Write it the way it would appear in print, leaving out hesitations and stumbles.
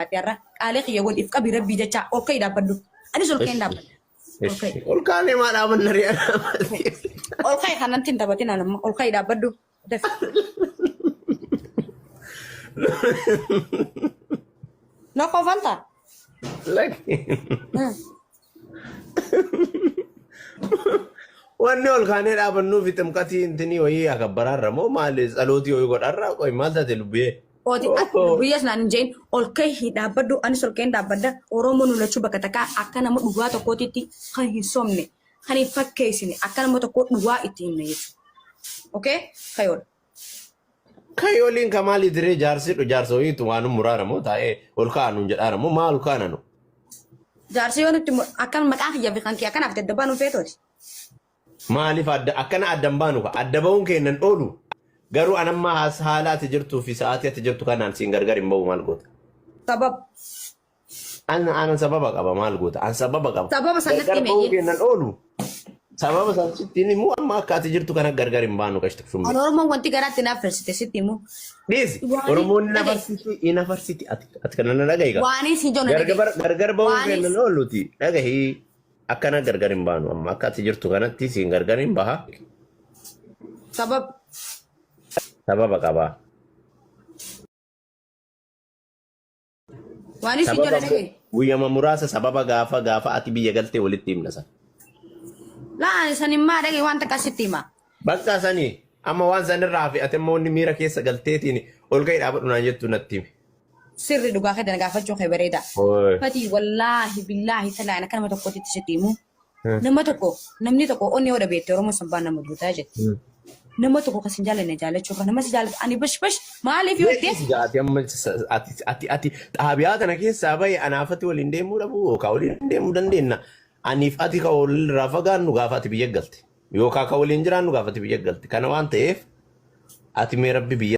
Ati har'a qaalee kiyya godhi if qabi rabbii jecha ol ka'i dhaabbadhu. Anis ol ka'een dhaabbadha. Ol ka'i. Ol kaanee maa dhaabanna ri'a Ol ka'i kanatti hin taphatin anamma ol ka'i dhaabbadhu. Dafi. Na kofalta. Lakki. Wanni ol kaanee dhaabannuu fi ximqatii intinii wayii akabbaraarra moo maali tsalootii wayii godharra qoy maal taate lubbiyee? Ooti biyya sanaan hin jehin ol ka'i dhaabbadhu anis ol ka'een dhaabbadha. Oromoo nu lachuu bakka takkaa akka nama dhugaa tokkootitti kan hin sobne kan hin fakkeessine akka nama tokkoo dhugaa itti himne jechuudha. Okay? Kayoodha. Kayooliin ka maali diree jaarsi jaarsa wayiitu waan muraara moo taa'ee ol kaa'anu jedhaara moo maal ol kaananu? Jaarsi yoo nutti akkan maqaan kiyya fi kan kee akkanaaf daddabaa nu feetooti. Maaliif adda akkana adda hin baanu ka adda ba'uun keennan oolu garuu anamma haala ati jirtuu fi sa'aatii ati jirtu kanaan siin gargar hin ba'u maal goota? Sabab. An an sababa qaba maal goota? An sababa qaba. Sababa san natti Gargar hime ba'uu jee. keennan oolu. Sababa san sittiin immoo amma akka ati jirtu kana gargar hin baanu qashti An shumme. Oromoon wanti garaatti naaf firsite sitti himu. Dhiisi. Waanii Oromoon na dhaga'i. farsiti ina farsiti ati ati kana na dhaga'i gaa. Waanii si jona dhaga'i. Gargar gargar ba'uu Waanii keennan ooluti dhagahi akkana gargar hin baanu amma akka ati jirtu kanatti siin gargar hin baha sabab. sababa qaba. Waan isin Sababa jala dhagaye. guyyama muraasa sababa gaafa gaafa ati biyya galtee walitti himna sana. Laa ani san himmaa dhagaye waan takka sitti hima. Bakka sani amma waan san irraa hafe ati amma wanni miira keessa galteetiin ol ka'ii dhaabadhu naan jettu natti himi. Sirri dhugaa kee tana gaafachuu kee bareeda. Ooy. Fatii wallaahi billaahi talaahi akka nama tokkootitti sitti himu. Nama tokko namni tokko onnee yoo dhabeette Oromoo sanbaan nama duutaa jette. Nama tokko kan sin jaallanne jaallachuu irra nama si jaallatu ani bash bash maaliif yoo jette Ati amma ati ati ati xaabiyaa tana keessaa bahe anaafati waliin deemuu dhabuu yookaan waliin deemuu dandeenya. Aniif ati ka walirraa fagaannu gaafa ati biyya galte yookaan ka waliin jiraannu gaafa ati biyya galte. Kana waan ta'eef ati mee rabbi biyya